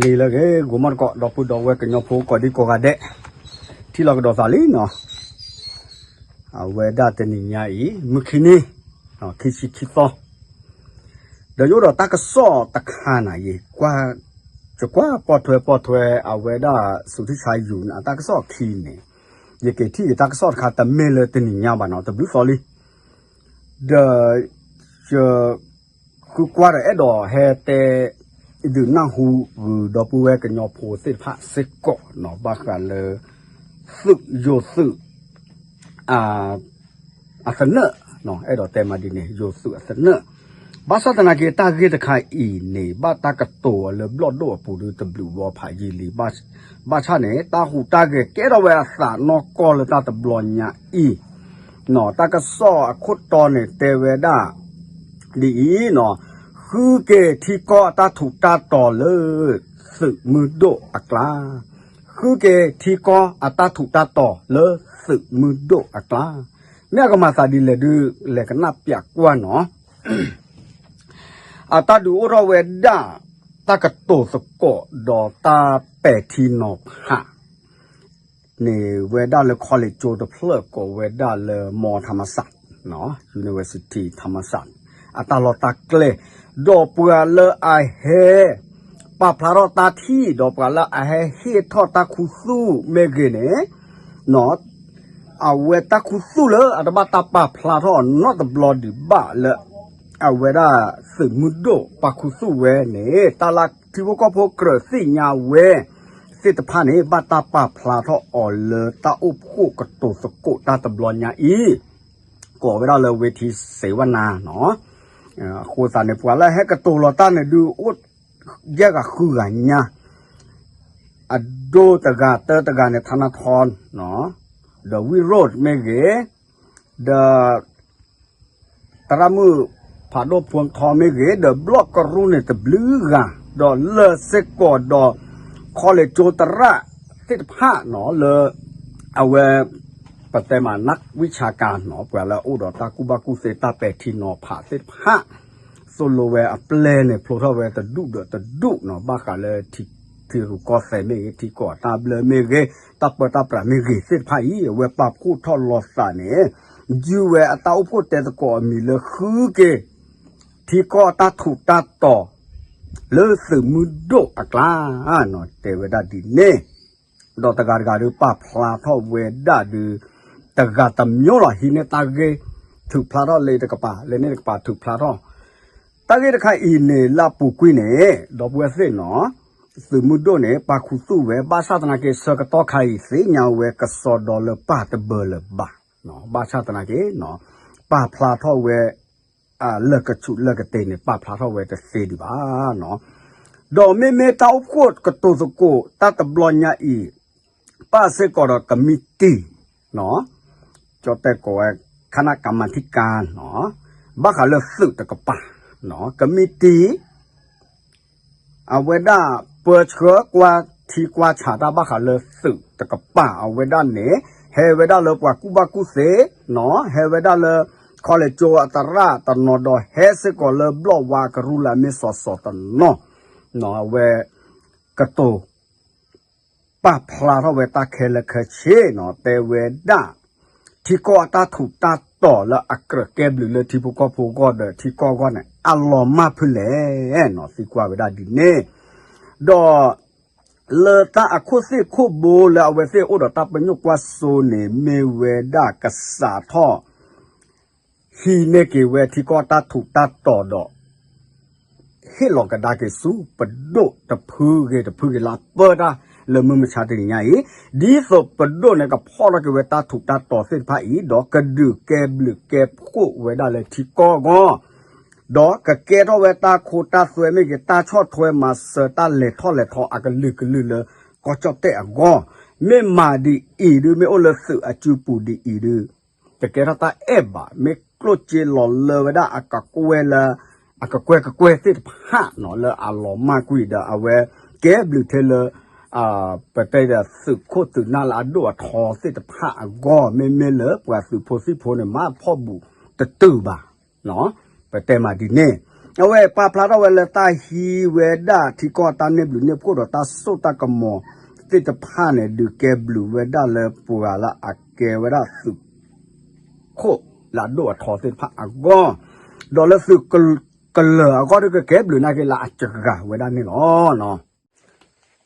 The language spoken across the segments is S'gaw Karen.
ဂီၤလၢအဂ့ၤ ဂီၤမီၢ်တကိး ဒီပုၢ်ဒီဝဲၢ်ကညီဖိကိးဒံကိးဂၤဒဲး, ထံၣ်လိာ်ကဒီးသးလံနီၤ, အဝဲဒၣ်တနံၤညါအံၤ မုၢ်ခံနံၤ, ခံဆံခံသီ, ဒီးယအိၣ်ဒီးတၢ်ကစီၣ်တခါနၤအံၤ, ယကွၢ်ပီၣ်ထွဲပီၣ်ထွဲ အဝဲဒၣ် စူၤထံဆါယူၤန့ၣ် အတၢ်ကစီၣ်ခံန့ၣ်, ယက့ၤထံၣ်က့ၤတၢ်ကစီၣ်တခါ တမ့ၢ်လၢတနံၤညါဘၣ်နီၤ, တဘျုးသီလံ, ဒီးယ ဃုကွၢ်ဒီးအဲၣ်ဒိးဟဲတဲ ဒုးနၢ်ဟူဂုၤဒီပုၢ်ဝဲၢ်ကညီဖိသ့ၣ်တဖၣ်စ့ၢ်ကီးနီၤ, ဘၣ်ဃးလၢ သုး ယိၤသုး အသနၢၣ်, အဲၣ်ဒိးတဲမးဒ်န့ၣ် ယိၤသုးအသနၢၣ်, ဘၣ်ဆၣ်သနာ်က့ တၢ်ဂ့ၢ်တခါအံၤန့ၣ် ဘၣ်တၢ်ကတိၤအီၤလၢဘျီၣ်ဒိၣ်အပူၤဒုတဘျုးဝီဖးယံာ်လံ, ဘၣ်ဆၣ်န့ၣ် တၢ်ဟူးတၢ်ဂဲၤကဲထီၣ်ဝဲအသးနီၢ်ကီၢ်လၢတၢ်တဘျီညါအံၤ နီၤ, တၢ်ကစီၣ်အခိၣ်တီန့ၣ်တဲဝဲဒၣ် ဒ်အံၤနီၤ, ဃုက့ၤထံကီၢ်အတၢ်ထူးတၢ်တီၤလၢ သုးမုၢ်ဒိၣ်အကျါ, ဃုက့ၤထံကီၢ်အတၢ်ထူးတၢ်တီၤလၢသုးမုၢ်ဒိၣ်အကျါ, မ့ၢ်အကမၤသးဒ်လဲၣ်ဒုး လဲၤကနၣ်ပၠးကွၢ်နီၤ, အတၢ်ဒုးအိၣ်ထီၣ်ဝဲဒၣ် တၢ်ကတိၤသကိးဒီးတၢ်ပဲာ်ထံနီၤဖး န့ၣ်ဝဲဒၣ်လၢ college ကၠိတဖျၢၣ်ကိးဝဲဒၣ်လၢ မီၢ်ထါမဆး, University ထါမဆး, အတၢ်လီၢ်တၢ်ကျဲ, ဒီးပှၤလၢအဟဲ ပာ်ဖျါထီၣ်တၢ်ထံၣ် ဒီးပှၤလၢအဟဲဟ့ၣ်ထီၣ်တၢ်ခူသူၣ်မ့ၢ်ဂ့ၤန့ၣ် အဝဲတၢ်ခူသူၣ်လၢအတဘၣ်တၢ်ပာ်ဖျါထီၣ်နီတဘျီဒံးဘၣ်လၢ အဝဲဒၣ်သုးမုၢ်ဒိၣ်ပာ်ခူသူၣ်ဝဲန့ၣ် တၢ်လၢထံဖိကီၢ်ဖိကြၢးသ့ၣ်ညါဝဲသ့ၣ်တဖၣ်န့ၣ် ဘၣ်တၢ်ပာ်ဖျါထီၣ်အီၤလၢတၢ်အိၣ်ဖှိၣ်ကတိၤသကိးတၢ်တဘျီညါအံၤ ကိးဝဲဒၣ်လၢ ဝ့ထံစ့ဝနၤနီၤ, အဃိသတးန့ၣ် ပှၤလၢအဟဲကတိၤလီၤတၢ်န့ၣ်ဒုးအိၣ် ယဲၢ်ဂၤဃုဂၤညါ, အဒိတဂၤတၢတဂၤန့ၣ် ထါနါထီ ဒီးဝံရိၣ်မ့ၢ်ဂ့ၤ, ဒီး သရၣ်မုၣ်ဖးဒိၣ်ဖှိၣ်ထီမ့ၢ်ဂ့ၤ, ဒီးဘျီၣ်ကရူၢ်န့ၣ်တဘျုးဂၤ, ဒီးလၢာ်စ့ၢ်ကီးဒီး college ကၠိသရၣ်သ့ၣ်တဖၣ်နီၤ လၢ အဝဲ ပတဲမး နၢ်ဝံၣ်ဆါကၤနီၤ ပှၤလၢအအိၣ်ဒီးတၢ်ကူၣ်ဘၣ်ကူၣ်သ့တၢ်ပဲာ်ထံနီၤဖးသ့ၣ်တဖၣ် သိၣ်လိဝဲအပျဲၢ်န့ၣ် ဖျိထီၣ်ဝဲတဒူၣ်ဒီးတဒူၣ်နီၤ ဘၣ်ဃးလၢထံရူၢ်ကီၢ်သဲးမ့ၢ်ဂ့ၤ, ထံကီၢ်အတၢ်ဘျၢမ့ၢ်ဂ့ၤ, တၢ်ပၢတၢ်ပြးမ့ၢ်ဂ့ၤသ့ၣ်တဖၣ်အံၤ အဝဲပာ်ဖှိၣ်ထီၣ်လီၤသးန့ၣ် ယုၢ်ဝဲအတၢ်အိၣ်ဖှိၣ်တဲသကိးအမံၤလၢဃုက့ၤ ထံကီၢ်အတၢ်ထူးတၢ်တီၤ လၢသုးမုၢ်ဒိၣ်အကျါ တဲဝဲဒၣ်ဒ်န့ၣ်, ဒီးတဂၤတဂၤဒုးပာ်ဖျါထီၣ်ဝဲဒၣ်ဒုး တဂၤတမျိုးလီၤ ဟံးန့ၢ်တၢ်ဂ့ၢ်ထုးဖျါထီၣ်လၢတကပၤ လၢန့ၣ်တကပၤထုးဖျါထီၣ်, တၢ်ဂ့ၢ်တခါအံၤန့ၣ် လၢအပူၤကွံာ်န့ၣ် ဒီပုၢ်ဝဲၢ်သ့ၣ်နီၤ သုးမုၢ်ဒိၣ်န့ၣ် ပာ်ခူသူၣ်ဝဲ ဘၣ်ဆၣ်သနာ်က့ ဆၢကတီၢ်ခါအံၤ သ့ၣ်ညါဝဲကစီဒီလၢပၢ်တဘၢလၢၤဘၣ်, ဘၣ်ဆၣ်သနာ်က့ ပာ်ဖျါထီၣ်ဝဲ လၢကဆူးလၢကတ့ၤန့ၣ် ပာ်ဖျါထီၣ်ဝဲတသ့ဒံးဘၣ်နီၤ, ဒီးမ့မ့ၢ်တၢ်အိၣ်ဖှိၣ်ကတိၤသကိးတၢ်တဘျီညါအံၤ ပၣ်စ့ၢ်ကီးဒီးကမံးတံာ် ကၠီတဲကိးဝဲ ခနကမၤထံကါ ဘၣ်ဃးလၢသုးတကပၤ ကမံးတံာ် အဝဲဒၣ်ပၢဆှၢကွၢ်ထံကွၢ်ဆးတၢ်ဘၣ်ဃးလၢသုးတကပၤ အဝဲဒၣ်န့ၣ် ဟဲဝဲဒၣ်လၢပှၤကူၣ်ဘၣ်ကူၣ်သ့ ဟဲဝဲဒၣ်လၢ college ကၠိအသရၣ်တနီၤ ဒီးဟဲစ့ၢ်ကီးလၢဘျီၣ်ဝါကရူၢ်လၢအမ့ၢ်စီၤစီၤတနီၤ အဝဲ ကတိၤ ပာ်ဖျါထီၣ်ဝဲတၢ်ခဲလၢာ်ခဲဆ့နီၤ တဲဝဲဒၣ် ထံကီၢ်အတၢ်ထူးတၢ်တီၤလၢအကြၢးကဲဘျုးလၢထံဖိကီၢ်ဖိအဂီၢ်ဒီးထံကီၢ်အဂီၢ်န့ၣ် အလီၤမၢ်ဖဲလဲၣ်နီၤ သံကွၢ်ဝဲဒၣ်ဒ်န့ၣ်, ဒီး လၢတၢ်အခိၣ်သ့ၣ်ခိၣ်ဘိလၢအဝဲသ့ၣ်အိၣ်ဒီးတၢ်ပညိၣ်ကွၢ်စိန့ၣ် မ့ၢ်ဝဲဒၣ်ကစးထီၣ် ဟံးန့ၢ်က့ၤဝဲထံကီၢ်တၢ်ထူးတၢ်တီၤဒီး ဟ့ၣ်လီၤကဒါက့ၤဆူပဒိၣ်တဖုဂ့ၤတဖုဂ့ၤလၢအပၢတၢ်လၢမုၢ်မဆါတနံၤညါအံၤ, ဒ်သိးပဒိၣ်န့ၣ်ကဖီၣ်ထီၣ်က့ၤဝဲတၢ်ထူးတၢ်တီၤသ့ၣ်တဖၣ်အံၤ ဒီးကဒုးကဲဘျုးကဲဖှိၣ်ဝဲဒၣ်လၢထံကီၢ်အဂီၢ် ဒီးကကဲထီၣ်ဝဲတၢ်ခိတၢ်သွဲမ့ၢ်ဂ့ၤ တၢ်ဆီၣ်ထွဲမၤစၢၤတၢ်လဲၤထီၣ်လဲၤထီအကလုာ်ကလုာ်လၢ ကီၢ်ကၠီၣ်တဲၣ်အဂီၢ်, မ့ၢ်မၤဒ်အံၤဒုး မ့ၢ်အိၣ်လၢသုးအစုပူၤဒ်အံၤဒုး တကဲထီၣ်တၢ်အဲၣ်ဘၣ်, မ့ၢ်ကျိၣ်စ့လီၤလၢဝဲဒၣ်အကကွဲၢ်လၢ အကကွဲၢ်ကကွဲၢ်သ့ၣ်တဖၣ်နီၤ လၢအလီၤမၢ်ကွံာ်ဒီး အဝဲကဲဘျုးထဲလၢ ပတဲဒီးသုးခိၣ်သုးနၢ်လၢအဒိၣ်အထီသ့ၣ်တဖၣ်အဂီၢ် မ့မ့ၢ်လၢပှၤသုးဖိသံၣ်ဖိန့ၣ် မၤဖီၣ်ဘူးတတုာ်ဘၣ် ပတဲမးဒ်န့ၣ် အဝဲပာ်ဖျါထီၣ်ဝဲလၢတၢ်ဟံးဝဲဒၣ်ထံကီၢ်တၢ်န့ၢ်ဘျုးန့ၢ်ဖှိၣ်ဒီးတၢ်စိတၢ်ကမီၤသ့ၣ်တဖၣ်န့ၣ် ဒုးကဲဘျုးဝဲဒၣ်လၢပှၤလၢအကဲဝဲဒၣ်သုးခိၣ်လၢအဒိၣ်အထီသ့ၣ်တဖၣ်အဂီၢ်, ဒီးလၢသုးကလၢၤအဂီၢ်ဒီးကကဲဘျုးနာ်က့လၢအစှၤဝဲဒၣ်န့ၣ်လီၤ.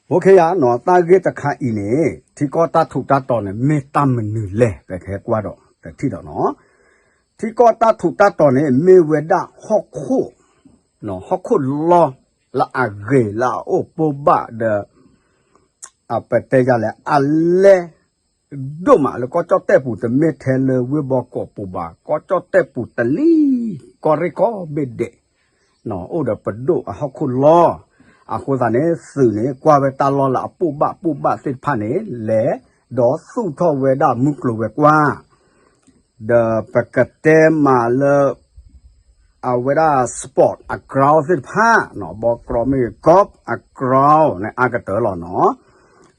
အိၣ်ခ့ယါနီၤ တၢ်ဂ့ၢ်တခါအံၤန့ၣ် ထံကီၢ်တၢ်ထူးတၢ်တီၤန့ၣ် မ့ၢ်တၢ်မနုၤလဲၣ် ပကဟဲကွၢ်ဒီးတထံၣ်ဒီးနီၤ. ထံကီၢ်တၢ်ထူးတၢ်တီၤန့ၣ် မ့ၢ်ဝဲဒၣ်ဟီၣ်ခိၣ်, ဟီၣ်ခိၣ်လီၢ်လၢအဂ့ၤလၢအအိၣ်ပိၢ်ဘၣ်ဒီး အပတဲယၤလဲၣ် အလဲၢ်ဒိၣ်မးလၢကီၢ်ကၠီၣ်တဲၣ်ပူၤ တမ့ၢ်ထဲလၢဝ့ၢ်ဘီကီးပူၤဘၣ် ကီၢ်ကၠီၣ်တဲၣ်ပူၤတလံၤ ကီၢ်ရ့ၣ်ကီၢ်ဘ့ၣ်ဒဲး အိၣ်ဒီးပဒိၣ်အဟီၣ်ခိၣ်လီၢ်, အဃိသတးန့ၣ် သုးန့ၣ် ကွၢ်ဝဲတၢ်လီၢ်လၢအပိၢ်ဘၣ်ပိၢ်ဘၣ်သ့ၣ်တဖၣ်န့ၣ် လဲၤဒီးသူၣ်ထီၣ်ဝဲဒၣ်မုၢ်ကျိၤဝဲၤကွာ် ဒီးပကတဲမးလၢ အဝဲဒၣ် sport အ ground သ့ၣ်တဖၣ်နီၤ ဘီကရီမ့ၢ်ဂ့ၤ golf အ ground န့ၣ် အါကတၢၢ်လီၤနီၤ,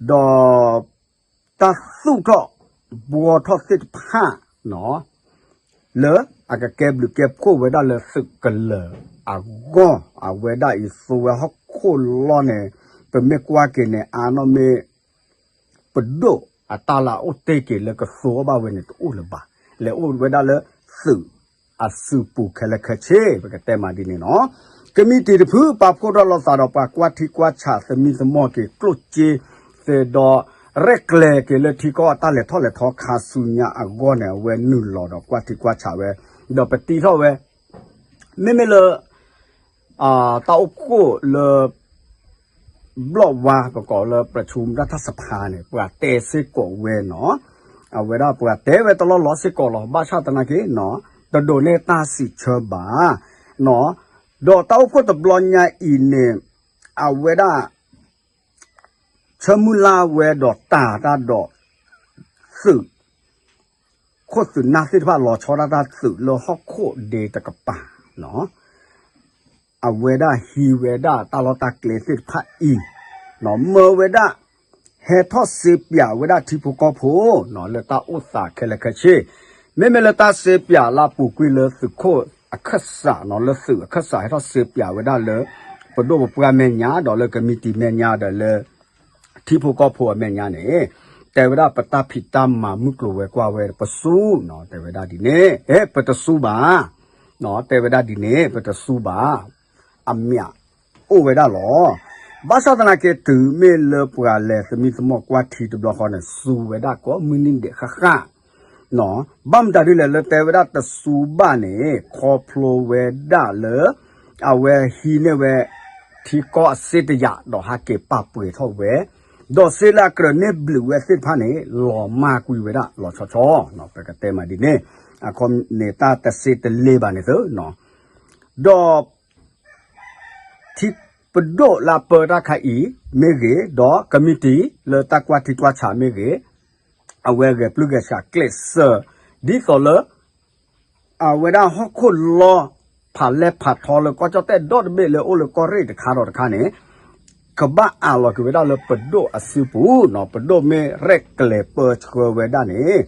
ဒီး တၢ်သူၣ်ထီၣ်ဘှီထီၣ်သ့ၣ်တဖၣ်နီၤ လၢအကကဲဘျုးကဲဖှိၣ်ဝဲဒၣ်လၢသုးကလၢၤအဂီၢ် အဝဲဒၣ်အံၤသူဝဲဟီၣ်ခိၣ်လီၢ်န့ၣ် ပမ့ၢ်ကွၢ်က့ၤန့ၣ် အါနီၣ်မ့ၢ် ပဒိၣ်အတၢ်လၢအအိၣ်တ့ၢ်က့ၤလၢကသူဘၣ်ဝဲန့ၣ်တအိၣ်လၢၤဘၣ်, လဲၤအိၣ်ဝဲဒၣ်လၢသုးအစုပူၤခဲလၢာ်ခဲဆ့ ပကတဲမးဒ်န့ၣ်နီၤ. ကမံးတံာ်တဖုပာ်ဖှိၣ်ထီၣ်လိာ်သးဒီးပှၤကွၢ်ထံကွၢ်ဆးသမံသမိးက့ၤကျိၣ်စ့ သ့ဒီး ရဲၣ်ကျဲၤက့ၤလၢထံကီၢ်အတၢ်လဲၤထီၣ်လဲၤထီခါဆူညါအဂီၢ်န့ၣ် အဝဲနုာ်လီၤဒီးကွၢ်ထံကွၢ်ဆးဝဲ, ဒီးပတံထီၣ်ဝဲ တၢ်အိၣ်ဖှိၣ်လၢ ဘျီၣ်ဝါ ပကိးလၢ ประชุมรัฐสภาန့ၣ် ပှၤတဲစ့ၢ်ကီးဝဲနီၤ, အဝဲဒၣ်ပှၤတဲဝဲတလီၢ်လီၢ်စ့ၢ်ကီးလီၤ ဘၣ်ဆၣ်သနာ်က့နီၤ တဒိးန့ၢ်တၢ်စံးဆၢဘၣ်နီၤ, ဒီးတၢ်အိၣ်ဖှိၣ်တဘျီညါအံၤန့ၣ် အဝဲဒၣ် ဆၢမုၢ်လၢ်ဝဲဒီးတၢ်တၢ်ဒီး သုး ခိၣ်သုးနၢ်သ့ၣ်တဖၣ်လီၤဆီဒၣ်တၢ်သုးလၢဟီၣ်ခိၣ်ဒ့တကပၤနီၤ, အဝဲဒၣ်ဟံးဝဲဒၣ်တၢ်လီၢ်တၢ်ကျဲသ့ၣ်တဖၣ်အံၤနီၤ မၢဝဲဒၣ် ဟဲထီၣ်စ့ပၠးဝဲဒၣ်ထံဖိကီၢ်ဖိနီၤ လၢတၢ်အိၣ်သးခဲလၢာ်ခဲဆ့, မ့မ့ၢ်လၢတၢ်စ့ပၠးလၢအပူၤကွံာ်လၢသုးခိၣ်အခၢၣ်စးနီၤ လၢသုးအခၢၣ်စးဟဲထီၣ်စ့ပၠးဝဲဒၣ်လၢ ပဒိၣ်ပပှၢ်မဲာ်ညါ ဒီးလၢကမံးတံာ်မဲာ်ညါဒီးလၢ ထံဖိကီၢ်ဖိအမဲာ်ညါန့ၣ် တဲဝဲဒၣ်ပတၢ်ဖံးတၢ်မၤမုၢ်ကျိၤဝဲၤကွာ်ဝဲပစူၢ်နီၤ တဲဝဲဒၣ်ဒ်န့ၣ် အဲ ပတစူၢ်ဘၣ် တဲဝဲဒၣ်ဒ်န့ၣ် ပတစူၢ်ဘၣ် အမ့ၢ်အိၣ်ဝဲဒၣ်လီၤ. ဘၣ်ဆၣ်သနာ်က့တုၤမ့ၢ်လၢပှၤလဲၤသမံသမိးကွၢ်ထံတဘျီဃီန့ၣ် စူၢ်ဝဲဒၣ်ကိးမုၢ်နံၤဒဲးဃၣ်ဃၣ် ဘၣ်မတၤဒ်လဲၣ်လၢတဲဝဲဒၣ်တစူၢ်ဘၣ်န့ၣ် ခီဖျိဝဲဒၣ်လၢ အဝဲဟံးန့ၢ်ဝဲ ထံကီၢ်အစ့တယာ်ဒီးဟးက့ၤပာ်ပှဲၤထီၣ်ဝဲ, ဒီးစ့လၢအကြၢးန့ၢ်ဘျုးဝဲသ့ၣ်တဖၣ်န့ၣ် လီၤမၢ်ကွံာ်ဝဲဒၣ်လီၤဆီဆီ, ပကတဲမးဒ်န့ၣ်, အခီန့ၣ်တၢ်တစ့တလ့ဘၣ်န့ၣ်သု, ဒီး ထံပဒိၣ်လၢအပၢတၢ်ခါအံၤမ့ၢ်ဂ့ၤ, ဒီးကမံးတံာ်လၢတၢ်ကွၢ်ထံကွၢ်ဆးမ့ၢ်ဂ့ၤ, အဝဲဂဲၤပျုၢ်ဂဲၤဆှးကျဲးစၢး ဒ်သိးလၢ အဝဲဒၣ်ဟီၣ်ခိၣ်လီၢ် ဖးလဲၢ်ဖးထီလၢကီၢ်ကၠီၣ်တဲၣ်ဒီတဘ့ၣ်လၢအိၣ်လၢကီၢ်ရ့ၣ်တခါဒီးတခါန့ၣ် ကဘၣ်အးလီၤက့ၤဝဲဒၣ်လၢပဒိၣ်အစုပူၤနီၤ, ပဒိၣ်မ့ၢ်ရဲၣ်ကျဲၤပၢဆှၢဝဲဒၣ်န့ၣ်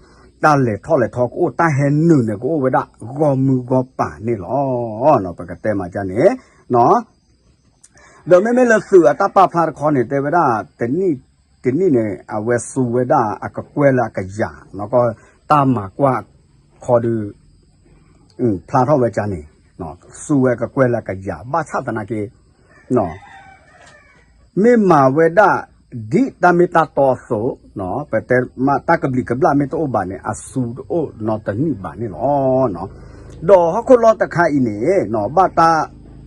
တၢ်လဲၤထီၣ်လဲၤထီကအိၣ် တၢ်ဟဲနုာ်န့ၣ် ကအိၣ်ဝဲဒၣ်ဂီၢ်မုၢ်ဂီၢ်ပၤန့ၣ်လီၤ. ပကတဲမးဒ်န့ၣ် ဒီးမ့မ့ၢ်လၢသုးအတၢ်ပာ်ဖျါတခီန့ၣ် တဲဝဲဒၣ် တနံၣ်န့ၣ် အဝဲစူးဝဲဒၣ်အကကွဲၢ်လၢအကယၤ, တၢ်မၤကွၢ်ခီဒုး ဖျါထီၣ်ဝဲကန့ၣ် စူးဝဲကကွဲၢ်လၢအကယၤ ဘၣ်ဆၣ်သနာ်က့ မ့ၢ်မၤဝဲဒၣ် ဒ်တၢ်မ့ၢ်တၢ်တီအသိး, ပတဲမးတၢ်ကဘျံးကဘျၣ်မ့ၢ်တအိၣ်ဘၣ်န့ၣ် အစူးတအိၣ်နီတနံၣ်ဘၣ်န့ၣ်လီၤ. ဒီးဟီၣ်ခိၣ်လီၢ်တခါအံၤန့ၣ် ဘၣ်တၢ်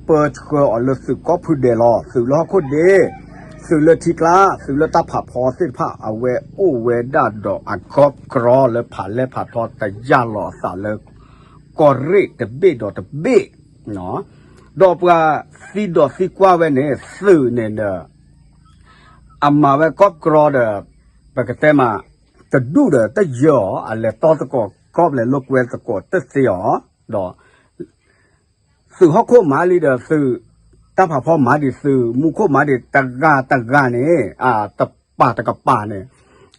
ပၢဆှၢအီၤလၢသုးကိးဖုဒဲးလီၤ, သုးလၢဟီၣ်ခိၣ်ဒ့, သုးလၢထံကျါ, သုးလၢတၢ်ဖးဖီသ့ၣ်တဖၣ် အဝဲအိၣ်ဝဲဒၣ်ဒီးအကီၢ်ကြီလၢဖးလဲၢ်ဖးထီတယၢ်လီၤအသးလၢ ကီၢ်ရ့ၣ်တဘ့ၣ်ဒီးတဘ့ၣ် ဒီးပှၤသံဒီးသံကွၢ်ဝဲန့ၣ် သုးန့ၣ်ဒီး အမၤဝဲကီၢ်ကြီဒီး ပကတဲမး တဒူၣ်ဒီးတယၢၤအီၤ အလဲၤတီသကိးကီၢ်ပလဲၤလိာ်ကွဲသကိးတသ့အီၤ, ဒီး သုးဟီၣ်ခိၣ်မၤလံဒီးသုး တၢ်ဖးဖီမၤဒံး သုးမူခိၣ်မၤဒံး တဂၤတဂၤန့ၣ် တပၤတကပၤန့ၣ်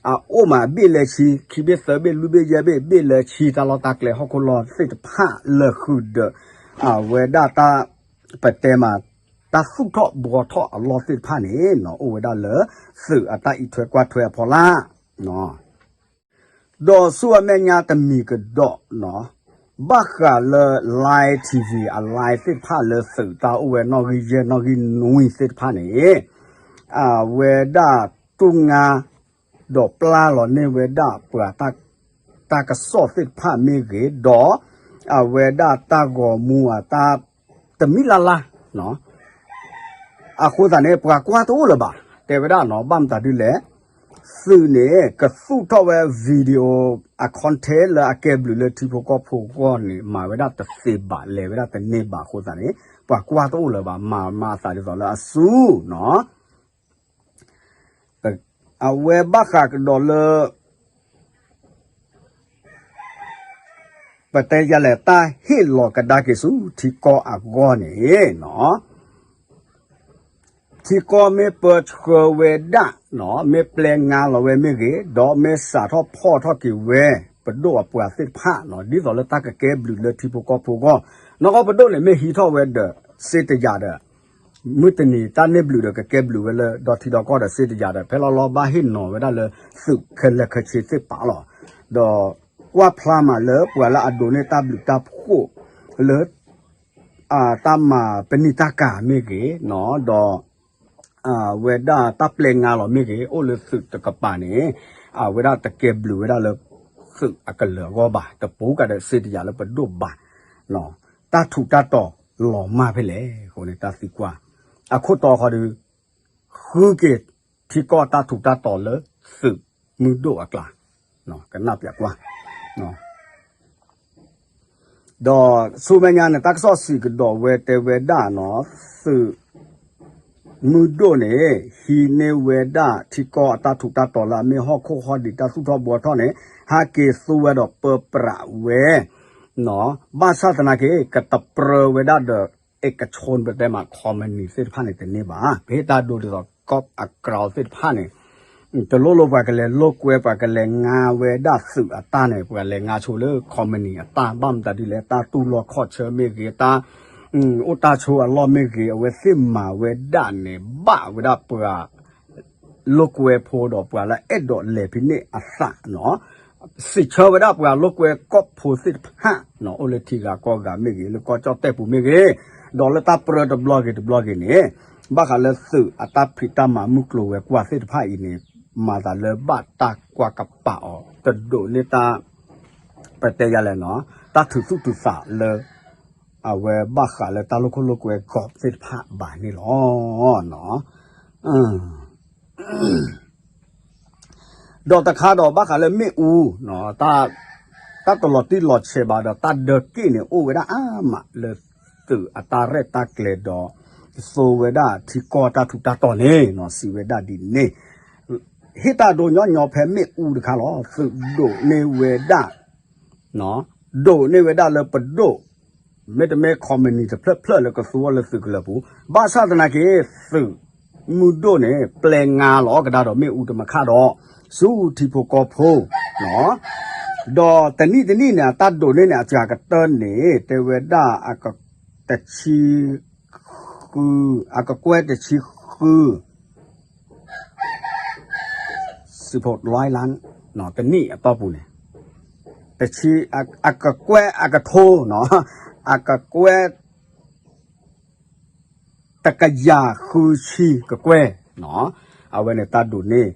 အအိၣ်မးဘ့ၣ်လဲၤဆံ ခံဘ့ၣ်သၢဘ့ၣ်လွံၢ်ဘ့ၣ်ယဲၢ်ဘ့ၣ် ဘ့ၣ်လဲၤဆံ တၢ်လီၢ်တၢ်ကျဲဟီၣ်ခိၣ်လီၢ်သ့ၣ်တဖၣ်လၢာ်ဃုာ်ဒီး အဝဲဒၣ်တၢ် ပတဲမး တၢ်သူၣ်ထီၣ်ဘှီထီၣ်အလီၢ်သ့ၣ်တဖၣ်န့ၣ်နီၤ အိၣ်ဝဲဒၣ်လၢ သုးအတၢ်အံးထွဲကွၢ်ထွဲအဖီလာ် ဒီးဆူအမဲာ်ညါတမံၤကဒီးနီၤ ဘၣ်ဃးလၢ Line TV အ live သ့ၣ်တဖၣ်လၢသုးတၢ်အိၣ်ဝဲနီၣ်ဂံၢ်ယဲၢ်နီၣ်ဂံၢ်နွံသ့ၣ်တဖၣ်န့ၣ် အဝဲဒၣ်တူၢ်ငါ ဒီးပျၢ်လီၤန့ၢ်ဝဲဒၣ်ပှၤ တၢ်ကစီၣ်သ့ၣ်တဖၣ်မ့ၢ်ဂ့ၤ ဒီး အဝဲဒၣ်တၢ်ဂီၤမူအတၢ် တမံၤလၢ်လၢ် အဃိသတးန့ၣ် ပှၤကွၢ်တအိၣ်လၢၤဘၣ် တဲဝဲဒၣ်နီၤ ဘၣ်မတၤဒ်လဲၣ် သုးန့ၣ် ကသူၣ်ထီၣ်ဝဲ video အ content လၢအကဲဘျုးလၢထံဖိကီၢ်ဖိအဂီၢ်န့ၣ် မၤဝဲဒၣ်တသ့ဘၣ် လဲၤဝဲဒၣ်တန့ၢ်ဘၣ်အဃိသတးန့ၣ် ပှၤကွၢ်တအိၣ်လၢၤဘၣ် မၤမၤအသးဒ်သိးလၢအစူနီၤ အဝဲဘၣ်ဃးကဒီးလၢ ပတဲယၤလဲၣ် တၢ်ဟ့ၣ်လီၤကဒါက့ၤဆူထံကီၢ်အဂီၢ်န့ၣ်နီၤ ထံကီၢ်မ့ၢ်ပၢဆှၢဝဲဒၣ်နီၤ မ့ၢ်ပျဲငါလီၤဝဲမ့ၢ်ဂ့ၤ ဒီးမ့ၢ်စးထီၣ်ဖီၣ်ထီၣ်က့ၤဝဲ ပဒိၣ်အပှၤသ့ၣ်တဖၣ်နီၤ ဒ်သိးလၢတၢ်ကကဲဘျုးလၢထံဖိကီၢ်ဖိအဂီၢ် နီၢ်ကီၢ်ပဒိၣ်န့ၣ် မ့ၢ်ဟံးထီၣ်ဝဲဒီး စ့တယၤဒီး မုၢ်တနံၤတၢ်န့ၢ်ဘျုးဒီး ကကဲဘျုးဝဲလၢ ဒီထံဒီကီၢ်ဒီးစ့တယၤဒီး ဖဲလီၤလီၤဘၣ်ဟ့ၣ်နီၤဝဲဒၣ်လၢ သုးခဲလၢာ်ခဲဆ့သ့ၣ်တဖၣ်လီၤ. ဒီးကွၢ်ဖျါမးလၢပှၤလၢအဒိးန့ၢ်တၢ်ဘျုးတၢ်ဖှိၣ်လၢ တၢ်မၤပနံာ်တၢ်ကၤမ့ၢ်ဂ့ၤ, ဒီး အဝဲဒၣ်တၢ်ပျဲငါလီၤမ့ၢ်ဂ့ၤ, အိၣ်လၢသုးတကပၤန့ၣ် အဝဲဒၣ်တကဲဘျုးဝဲဒၣ်လၢ သုးအကလၢၤအဂီၢ်ဘၣ်, တပူၤကဒီးစ့တယၤလၢပဒိၣ်ဘၣ်. တၢ်ထူးတၢ်တီၤလီၤမၢ်ဖဲလဲၣ်အဃိန့ၣ် တၢ်သံကွၢ် အခိၣ်တီဃီဒီး ဃုက့ၤထံကီၢ်တၢ်ထူးတၢ်တီၤလၢသုးမုၢ်ဒိၣ်အကျါ, ကနၣ်ပျးကွၢ် ဒီးဆူမဲာ်ညါန့ၣ် တၢ်ကစီၣ်စံးကဒီးဝဲတဲဝဲဒၣ်နီၤ, သုးမုၢ်ဒိၣ်န့ၣ် ဟံးန့ၢ်ဝဲဒၣ်ထံကီၢ်အတၢ်ထူးတၢ်တီၤလၢအမ့ၢ်ဟီၣ်ခိၣ်ဟီၣ်ဒံးတၢ်သူၣ်ထီၣ်ဘှီထီၣ်န့ၣ် ဟဲက့ၤသူဝဲဒီးပၢပြးဝဲ ဘၣ်ဆၣ်သနာ်က့ ကတပြၢဝဲဒၣ်ဒီး အ့ကဆိပတဲမး ခီမနံၤသ့ၣ်တဖၣ်န့ၣ်တန့ၢ်ဘၣ်. ပဟ့ၣ်တၢ်ဒိဒ်သိး ကီၢ်အကြၢးသ့ၣ်တဖၣ်န့ၣ် တလိၣ်လိၣ်ပှၤကလဲၤလိာ်ကွဲ ပှၤကလဲၤငါဝဲဒၣ်သုးအတၢ်န့ၣ် ပှၤလဲၤငါဆိလၢခီမနံၤအတၢ် ဘၣ်မတၤဒ်လဲၣ် တၢ်တူၢ်လိာ်ခီၣ်ဆၢမ့ၢ်ဂ့ၤ တၢ် အိၣ်တၢ်ဆိအလီၢ်မ့ၢ်ဂ့ၤ အဝဲသ့ၣ်မၤဝဲဒၣ်န့ၣ် ဘၣ်ဝဲဒၣ်ပှၤ လိာ်ကွဲဖိဒီးပှၤလၢအဲၣ်ဒိးလဲၤဖဲန့ၣ်အသးနီၤ, စံးဆၢဝဲဒၣ်ပှၤလိာ်ကွဲကီၢ်ဖိသ့ၣ်တဖၣ်နီၤ အိၣ်လၢထံဂၤကီၢ်ဂၤမ့ၢ်ဂ့ၤ လၢကီၢ်ကၠီၣ်တဲၣ်ပူၤမ့ၢ်ဂ့ၤ, ဒီးလၢတၢ်ပြၢတဘျီဂ့ၤတဘျီဂ့ၤန့ၣ် ဘၣ်ဃးလၢသုးအတၢ်ဖံးတၢ်မၤမုၢ်ကျိၤဝဲၤကွာ်သ့ၣ်တဖၣ်အံၤန့ၣ် မၤသးလၢဘၣ်တၢ်ကွၢ်ကပာ်အီၤ တဒိးန့ၢ်တၢ် ပတဲယၤလဲၣ်နီၤ တၢ်ထုးသူၣ်ထုးသးလၢ အဝဲဘၣ်ဃးလၢတၢ်လိာ်ခိၣ်လိာ်ကွဲကီၢ်သ့ၣ်တဖၣ်ဘၣ်န့ၣ်လီၤ. ဒီးတခါဒီးဘၣ်ဃးလၢမ့ၣ်အူ တၢ်တလီၤတံၢ်လီၤဆဲးဘၣ်ဒီး တၢ်ဒၢက့ၣ်န့ၣ် အိၣ်ဝဲဒၣ်အါမးလၢသုးအတၢ်ရဲၣ်တၢ်ကျဲၤဒီး သိဝဲဒၣ်ထံကီၢ်တၢ်ထူးတၢ်တီၤန့ၣ်နီၤ စံးဝဲဒၣ်ဒ်န့ၣ် ဟ့ၣ်တၢ်ဒိညီညီဖဲမ့ၣ်အူတခါလီၤ. သုးဒိးန့ၢ်ဝဲဒၣ် ဒိးန့ၢ်ဝဲဒၣ်လၢပဒိၣ် မ့တမ့ၢ်ခီမနံၤတဖျၢၣ်ဖျၢၣ်လၢကသူအီၤလၢသုးကလၢၤပူၤ, ဘၣ်ဆၣ်သနာ်က့ သုးမုၢ်ဒိၣ်န့ၣ် ပျဲငါလီၤကဒါဒီးမ့ၣ်အူတမခၣ်ဒီး ဆူထံဖိကီၢ်ဖိ ဒီးတနံၣ်တနံၣ်န့ၣ် အတၢ်ဒိးန့ၢ်န့ၣ် အစှၤကတၢၢ်န့ၣ် တဲဝဲဒၣ် တဆံ ဃု အကကွဲၢ်တဆံဃု စံးဖိးလွဲလၢ တနံၣ်အတီၢ်ပူၤန့ၣ် တဆံ အကကွဲၢ်အကထိနီၤ အကကွဲၢ် တကယၤဃုဆံကကွဲၢ်နီၤ အဝဲန့ၣ်တၢ်ဒိးန့ၢ်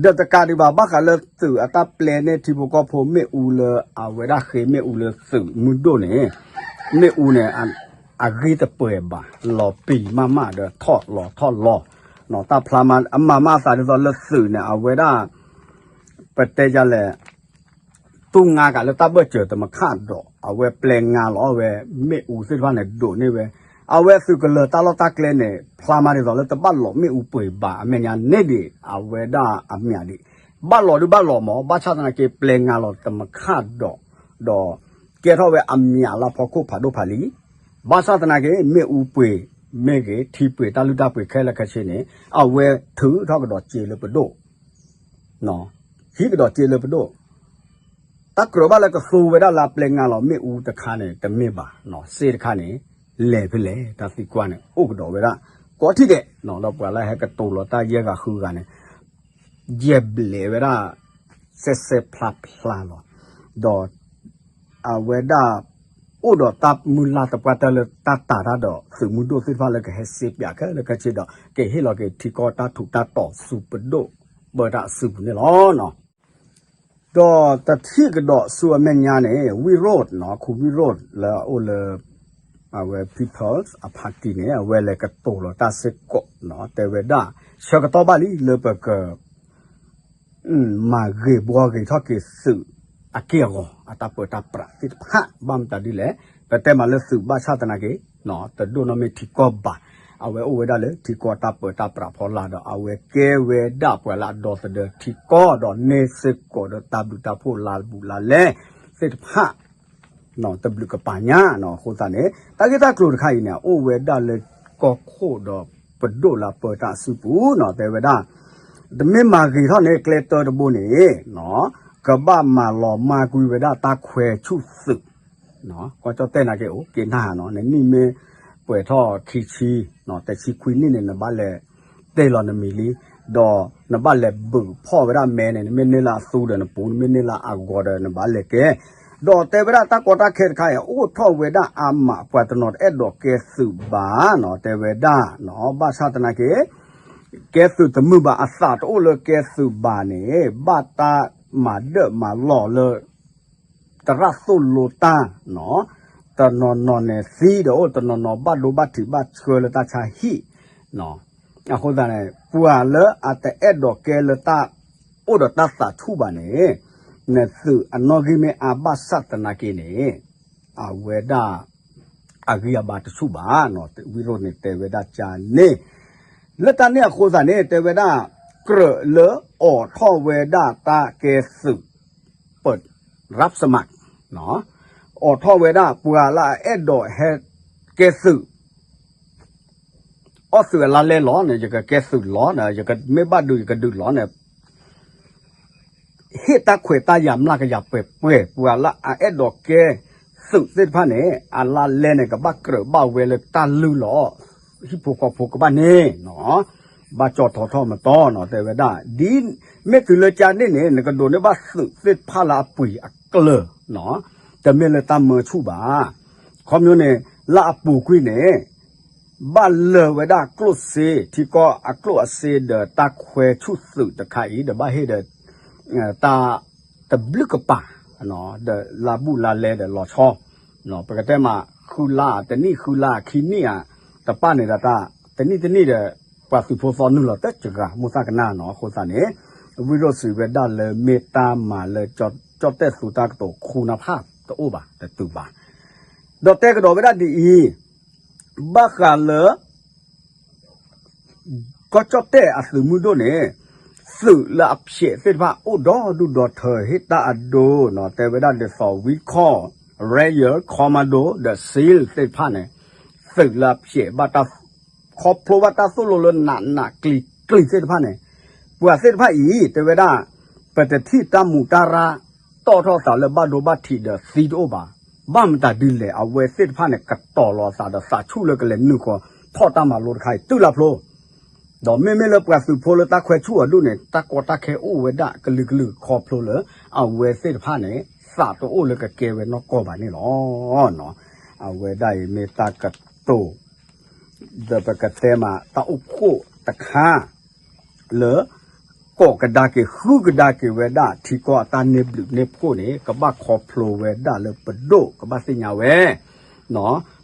ဒီးတကးဒံးဘၣ် ဘၣ်ဃးလၢသုးအတၢ်ပျဲန့ၢ်ထံဖိကီၢ်ဖိမ့ၣ်အူလၢ အဝဲဒၣ်ဃ့မ့ၣ်အူလၢသုးမုၢ်ဒိၣ်န့ၣ် မ့ၣ်အူန့ၣ် အဂ့ၢ်တပှဲၤဘၣ် လီၤပံာ်မးမးဒီးထီၣ်လီၤထီၣ်လီၤ တၢ်ဖျါမး အမၤမးအသးဒ်သိးလၢသုးန့ၣ် အဝဲဒၣ် ပတဲယၤလဲၣ် တူၢ်ငါကးလၢတၢ်ဘၢၣ်စၢၤတမခၣ်ဒီး အဝဲပျဲငါလီၤဝဲ မ့ၣ်အူသ့ၣ်တဖၣ်န့ၣ် ဒိးန့ၢ်ဝဲ အဝဲသုးကလၢၤတၢ်လီၢ်တၢ်ကျဲန့ၣ် ဖျါမးဒ်သိးလၢတဘၣ်လီၤမ့ၣ်အူပှဲၤဘၣ် အမဲာ်ညါန့ၣ်ဒံး အဝဲဒၣ်အမၠးဒံး ဘၣ်လီၤဒုးဘၣ်လီၤမး ဘၣ်ဆၣ်သနာ်က့ ပျဲငါလီၤတမခၣ်ဒီး ဒီး ကဲထီၣ်ဝဲအမၠးလၢဖီခိၣ်ဖးဒိၣ်ဖးလံ ဘၣ်ဆၣ်သနာ်က့ မ့ၣ်အူပှ့ၤမ့ၢ်ဂ့ၤ ထံပှ့ၤတၢ်လုၢ်တၢ်ပှ့ၤခဲလၢာ်ခဲဆ့န့ၣ် အဝဲထုးထီၣ်ကဒီးစ့လၢပဒိၣ် ဟံးကဒီးစ့လၢပဒိၣ် တၢ်ကြၢးဘၣ်လၢကသူဝဲဒၣ်လၢအပျဲငါလီၤမ့ၣ်အူတခါန့ၣ် တမ့ၢ်ဘၣ် စ့တခါန့ၣ် လဲၤဖဲလဲၣ် တၢ်သံကွၢ်န့ၣ် အိၣ်ကဒီးဝဲဒၣ် ကိးထံၣ်ဒဲး ဒီးပှၤလၢဟဲကတိၤလီၤတၢ်ယဲၢ်ဂၤဃုဂၤန့ၣ် ယဲၢ်ဘျဲးဝဲဒၣ် စဲးစဲးဖျါဖျါလီၤ. ဒီး အဝဲဒၣ် အိၣ်ဒီးတၢ်မုၢ်လၢ်သပှၢ်တၢၢ်လၢတၢ်တာ်တၢ်ဒီး သုးမုၢ်ဒိၣ်သ့ၣ်တဖၣ်လၢကဟဲစ့ပၠးခဲလၢာ်ခဲဆ့ဒီး ကဟ့ၣ်လီၤက့ၤထံကီၢ်တၢ်ထူးတၢ်တီၤဆူပဒိၣ်ပၢတၢ်အစုပူၤန့ၣ်လီၤ. ဒီးတထံၣ်ကဒီးဆူအမဲာ်ညါန့ၣ် ဝံရိၣ် ခူဝံရိၣ်လၢအအိၣ်လၢ အဝဲ People's အ party န့ၣ် အဝဲလဲၤကတိၤလီၤတၢ်စ့ၢ်ကီး တဲဝဲဒၣ် ဆၢကတီၢ်ဘၣ်လံလၢပက မၤဂ့ၤဘှီဂ့ၤထီၣ်က့ၤသုးအက့ၢ်အဂီၤ အတၢ်ပၢတၢ်ပြးသ့ၣ်တဖၣ် ဘၣ်မတၤဒ်လဲၣ် ပတဲမးလၢသုးဘၣ်ဆၣ်သနာ်က့ တဒိၣ်နီၣ်မ့ၢ်ထံကီၢ်ဘၣ် အဝဲအိၣ်ဝဲဒၣ်လၢထံကီၢ်တၢ်ပၢတၢ်ပြးဖီလာ်ဒီး အဝဲကဲဝဲဒၣ်ပှၤလၢအဒီသဒၢထံကီၢ်ဒီးန့ၢ်စ့ၢ်ကီးဒီးတၢ်ဘျုးတၢ်ဖှိၣ်လၢဘူးလၢလဲသ့ၣ်တဖၣ် တဘျုးကပၤညါ အဃိသတးန့ၣ် တၢ်ဂ့ၢ်တၢ်ကျိၤတခါအံၤန့ၣ် အိၣ်ဝဲဒၣ်လၢကီၢ်ခိၣ်ဒီးပဒိၣ်လၢအပၢတၢ်အစုပူၤနီၤ တဲဝဲဒၣ် တမ့ၢ်မၤဂ့ၤထီၣ်န့ၣ် ကျဲတၢတဘိန့ၣ် ကဘၣ်မၤလီၤမၢ်ကွံာ်ဝဲဒၣ်တၢ်ခွဲးဆူၣ်သုး ကီၢ်ကၠီၣ်တဲၣ်နာ်က့ အိၣ်က့ၤနၢ်နီၤ နနံၣ်မ့ၢ်ပှဲၤထီၣ်ခံဆံ တဆံခွံနံၣ်န့ၣ် နဘၣ်လဲၤ တဲလီၤနမံၤလံ ဒီးနဘၣ်လဲၤဘုးဖီၣ်ဝဲဒၣ်မဲန့ၣ် နမ့ၢ်န့ၢ်လၢအသူဒီးနပူၤ နမ့ၢ်န့ၢ်လၢအဂီၤဒီးနဘၣ်လဲၤကဲ ဒီးတဲဝဲဒၣ်တၢ်ကီတၢ်ခဲတခါအံၤ အိၣ်ထီၣ်ဝဲဒၣ်အါမး ပှၤတနီၤတအဲၣ်ဒိးကဲသုးဘၣ်နီၤ တဲဝဲဒၣ် ဘၣ်ဆၣ်သနာ်က့ ကဲသုးတမုာ်ဘၣ် အသးတအိၣ်လၢကဲသုးဘၣ်န့ၣ် ဘၣ်တၢ်မၤဒၢၣ်မၤလီၢ်လၢ သရၣ်သိၣ်လိတၢ် တနီၤနီၤန့ၣ်သံဒီးအိၣ် တနီၤနီၤဘၣ်ဒိဘၣ်ထံးဘၣ်ဆှၢလၢတၢ်ဆါဟံၣ် အဃိသတးန့ၣ် ပှၤလၢအတအဲၣ်ဒိးကဲလၢတၢ်အိၣ်ဒီးတၢ်သးဆူၣ်ဘၣ်န့ၣ် နသုးအနီၣ်ဂံၢ်မ့ၢ်အါဘၣ်ဆၣ်သနာ်က့န့ၣ် အဝဲဒၣ် အဂံၢ်အဘါတဆူၣ်ဘၣ် ဝံရိၣ်န့ၣ်တဲဝဲဒၣ်ကန့ၣ် လၢတၢ်န့ၣ်အဃိသတးန့ၣ် တဲဝဲဒၣ် ကြၢးလၢအိးထီၣ်ဝဲဒၣ်တၢ်ကဲသုး เปิดรับสมัคร အိးထီၣ်ဝဲဒၣ် ပှၤလၢအအဲၣ်ဒိးဟဲကဲသုး အီၣ်သုးအလါလဲလီၤန့ၣ် ယကကဲသုးလီၤ ယကမ့ၢ်ဘၣ်ဒုးယကဒုးလီၤန့ၣ် ဟ့ၣ်တၢ်ခွဲးတၢ်ယာ်မျးကယၤပှဲၤပှဲၤ ပှၤလၢအအဲၣ်ဒိးကဲသုးသ့ၣ်တဖၣ်န့ၣ် အလါလဲန့ၣ် ကဘၣ်ကြၢးဘၣ်ဝဲလၢတၢ်လုၢ်လီၤ ဟံၣ်ဖိဃီဖိကဘၣ်န့ၣ် ဘၣ်ကၠီထီထီၣ်မတီၤနီၤ တဲဝဲဒၣ် ဒ်မ့ၢ်တုၤလၢကန့ၣ်န့ၣ် နကဒိးန့ၢ်ဘၣ်သုးသ့ၣ်တဖၣ်လၢအပှ့ၤအကျၢၤ တမ့ၢ်လၢတၢ်မၢဆူၣ်ဘၣ် ခီဖျိန့ၣ် လၢအပူၤကွံာ်န့ၣ် ဘၣ်လၢာ်ဝဲဒၣ်ကျိၣ်စ့ ထံကီၢ်အကျိၣ်အစ့ဒီးတၢ်ခွဲးဆူၣ်သုးတခါအံၤ ဒီးဘၣ်ဟ့ၣ်ဒီး တၢ်တဘျုးကပၤ ဒီးလါဘူးလါလဲဒီးလီၤဆီ ပကတဲမး ဃုလါတနံၣ် ဃုလါခံနံၣ်ဧါ တပၣ်န့ၣ်ဒီးတၢ် တနံၣ်တနံၣ်ဒီး ပှၤသုးဖိသီနုာ်လီၤတစှၤ မိၢ်သၣ်ကနၣ်နီၤ အဃိသတးန့ၣ် ဝံရိၣ်စံးဝဲဒၣ်လၢမ့ၢ်တၢ်မၤလၢ ကၠီၣ်တဲၣ်သူတၢ်ကတိၤခူနၢ်ဖၣ်တအိၣ်ဘၣ် တတုၤဘၣ် ဒီးတဲကဒီးဝဲဒၣ်ဒ်အံၤ ဘၣ်ဃးလၢ ကီၢ်ကၠီၣ်တဲၣ်အသုးမုၢ်ဒိၣ်န့ၣ် သုးလၢအဖျဲးသ့ၣ်တဖၣ်အိၣ်ဒီဒူၣ်ဒီထၢ ဟ့ၣ်တၢ်အဒိနီၤ တဲဝဲဒၣ်ဒ်သိး ဝံခီၣ် Ranger Commando ဒီး SEAL သ့ၣ်တဖၣ်န့ၣ် သုးလၢအဖျဲးဘၣ်တၢ် ခီဖျိဘၣ်တၢ်သိၣ်လိလၢနးနးကျံၤကျံၤသ့ၣ်တဖၣ်န့ၣ် ပှၤသ့ၣ်တဖၣ်အံၤ တဲဝဲဒၣ် ပတထံၣ်တၢ်မူးတၢ်ရၢ် တီၣ်ထီၣ်သးလၢဘၣ်ဒိဘၣ်ထံးဒီးသံတအိၣ်ဘၣ်. ဘၣ်မတၤဒ်လဲၣ် အဝဲသ့ၣ်တဖၣ်န့ၣ် ကတီၤလီၤအသးဒီးသးဆူၣ်လၢကလဲၤနုာ်ဃီၤထီၣ်တၢ်မၤလိတခါအံၤ တုၤလၢဖျိ ဒီးမ့မ့ၢ်လၢပှၤသုးဖိလၢတၢ်ခွဲးဆူၣ်အဒိၣ်န့ၣ် တၢ်ကီတၢ်ခဲအိၣ်ဝဲဒၣ်ကလုာ်ကလုာ်ခီဖျိလၢ အဝဲသ့ၣ်တဖၣ်န့ၣ် သးတအိၣ်လၢကကဲဝဲနီၢ်ကီၢ်ဘၣ်န့ၣ်လီၤ. အဝဲဒၣ်အံၤမ့ၢ်တၢ်ကတိၤ ဒီးပကတဲမးတၢ်အိၣ်ဖှိၣ်တခါ လၢ ကိးကဒါက့ၤ ဃုကဒါက့ၤဝဲဒၣ် ထံကီၢ်အတၢ်န့ၢ်ဘျုးန့ၢ်ဖှိၣ်န့ၣ် ကဘၣ်ခီဖျိဝဲဒၣ်လၢပဒိၣ် ကဘၣ်သ့ၣ်ညါဝဲ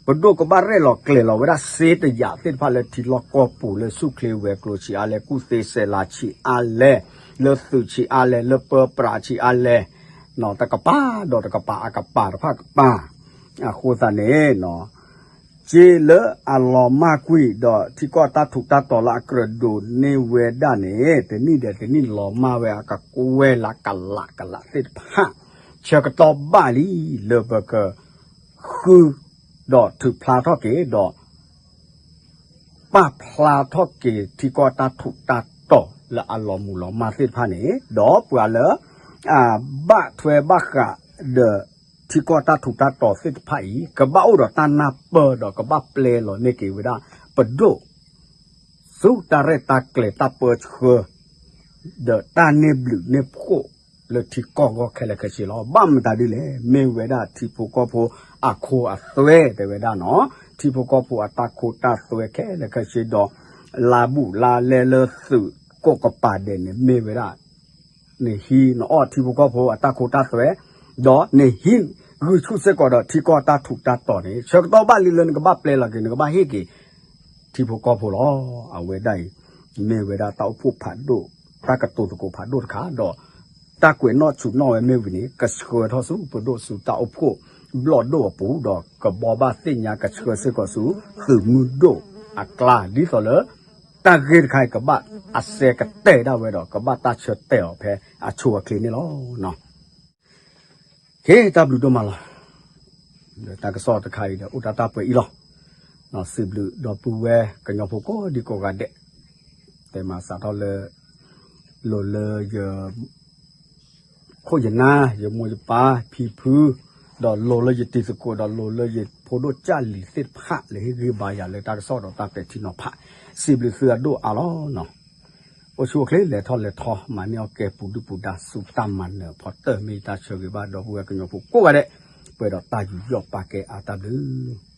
ပဒိၣ်ကဘၣ်ရဲၣ်လီၤကျဲၤလီၤဝဲဒၣ်စ့တယာ်သ့ၣ်တဖၣ်လၢထံလီၢ်ကီၢ်ပူၤလၢဆူၣ်ချ့ဝဲၤကျိၤဆံးအါလဲၣ် ကူၣ်သ့စဲးလၤဆံးအါလဲၣ် လၢသုးဆံးအါလဲၣ် လၢပၢပြးဆံးအါလဲၣ် တကပၤဒီးတကပၤအကပၤတဖၣ်ကပၤ အဃိသတးန့ၣ် စ့လၢအလီၤမၢ်ကွံာ်ဒီးထံကီၢ်တၢ်ထူးတၢ်တီၤလၢအကြၢးဒိးန့ၢ်ဝဲဒၣ်န့ၣ် တနံၣ်ဒီးတနံၣ်လီၤမၢ်ဝဲအကကွဲၢ်လၢကလးကလးသ့ၣ်တဖၣ် ဆၢကတီၢ်ဘၣ်လံလၢပက ဃု ဒီးထုးဖျါထီၣ်က့ၤဒီး ပာ်ဖျါထီၣ်က့ၤထံကီၢ်တၢ်ထူးတၢ်တီၤလၢအလီၤမူၤလီၤမၢ်သ့ၣ်တဖၣ်န့ၣ် ဒီးပှၤလၢ အဘၣ်ထွဲဘၣ်ဃးဒီး ထံကီၢ်တၢ်ထူးတၢ်တီၤသ့ၣ်တဖၣ်အံၤ ကဘၣ်အိၣ်ဒီးတၢ်နၢ်ပၢၢ်ဒီးကဘၣ်ပျဲလီၤန့ၢ်က့ၤဝဲဒၣ် ပဒိၣ် ဆူတၢ်ရဲၣ်တၢ်ကျဲၤတၢ်ပၢဆှၢ ဒီးတၢ်န့ၢ်ဘျုးန့ၢ်ဖှိၣ်လၢထံကီၢ်ဂီၢ်ခဲလၢာ်ခဲဆ့လီၤ. ဘၣ်မတၤဒ်လဲၣ်, မ့ၢ်ဝဲဒၣ်ထံဖိကီၢ်ဖိအခိအသွဲတဲဝဲဒၣ်နီၤ, ထံဖိကီၢ်ဖိအတၢ်ခိတၢ်သွဲခဲလၢာ်ခဲဆ့ဒီး လါဘူးလါလဲလၢသုးကိးကပၤဒဲးန့ၣ် မ့ၢ်ဝဲဒၣ် နဟံးနအီၣ်ထံဖိကီၢ်ဖိအတၢ်ခိတၢ်သွဲ, ဒီးနဟံးဂုာ်ဆူၣ်စ့ၢ်ကီးဒီးထံကီၢ်တၢ်ထူးတၢ်တီၤန့ၣ် ဆၢကတီၢ်ဘၣ်လံလၢနကဘၣ်ပျဲလီၤက့ၤ နကဘၣ်ဟ့ၣ်က့ၤ ထံဖိကီၢ်ဖိလီၤ. အဝဲဒၣ်အံၤ မ့ၢ်ဝဲဒၣ်တၢ်အိၣ်ဖှိၣ်ဖးဒိၣ်, တၢ်ကတိၤသကိးဖးဒိၣ်တခါ ဒီးတၢ်ကွဲးနီၣ်ဆူၣ်နီၣ်ဝဲမ့ၢ်ဝံၤန့ၣ် ကဆှၢထီၣ်ဆူပဒိၣ်ဆူတၢ်အိၣ်ဖှိၣ်ဘျီၣ်ဒိၣ်အပူၤ ဒီးကဘီဘၣ်သ့ၣ်ညါကဆှၢစ့ၢ်ကီးဆူ သုးမုၢ်ဒိၣ်အကျါ ဒ်သိးလၢ တၢ်ဂ့ၢ်တခါအံၤ ကဘၣ်အစဲကတဲာ်ဒၣ်ဝဲဒီး ကဘၣ်တၢ်ဆၢတဲာ်အီၤဖဲအဆိအချ့န့ၣ်လီၤ. တၢ်ဘျုးဒိၣ်မးလီၤ. လၢတၢ်ကစီၣ်တခါအံၤဒီး အိၣ်တၢ်တၢ်ပှဲၤအံၤလီၤ. စံးဘျုးဒီပုၢ်ဝဲၢ်ကညီဖိကိးဒံကိးဂၤဒဲး, တဲမၤစးထီၣ်လၢ လိၤလၢယ ခိၣ်ယနါ ယမိၢ်ယပၢ်ဖံဖု, ဒီးလိၤလၢယတံၤသကိး ဒီးလိၤလၢယဖိဒိၣ်ကၢ်လံၤသ့ၣ်တဖၣ်လၢဟ့ၣ်ဂံၢ်ဘါယၤလၢတၢ်ကစီၣ်ဒီးတၢ်ပဲာ်ထံနီၤဖး, စံးဘျုးသုအဒိၣ်အါလီၤ. အိၣ်ဆူၣ်အိၣ်ချ့လဲၤထီၣ်လဲၤထီ မၤန့ၢ်အီၣ်ကဲပူၤဒုၣ်ပူၤဒါဆူတၢ်မၤနၢၤဖီတၢၢ် မ့ၢ်ယတၢ်ဆၢဂ့ၤဘၣ်ဒီပုၢ်ဝဲၢ်ကညီဖိကိးဂၤဒဲး, ပှဲၤဒီးတၢ်ယူးယီၣ်ပာ်ကဲအါတၢ်ဘျုး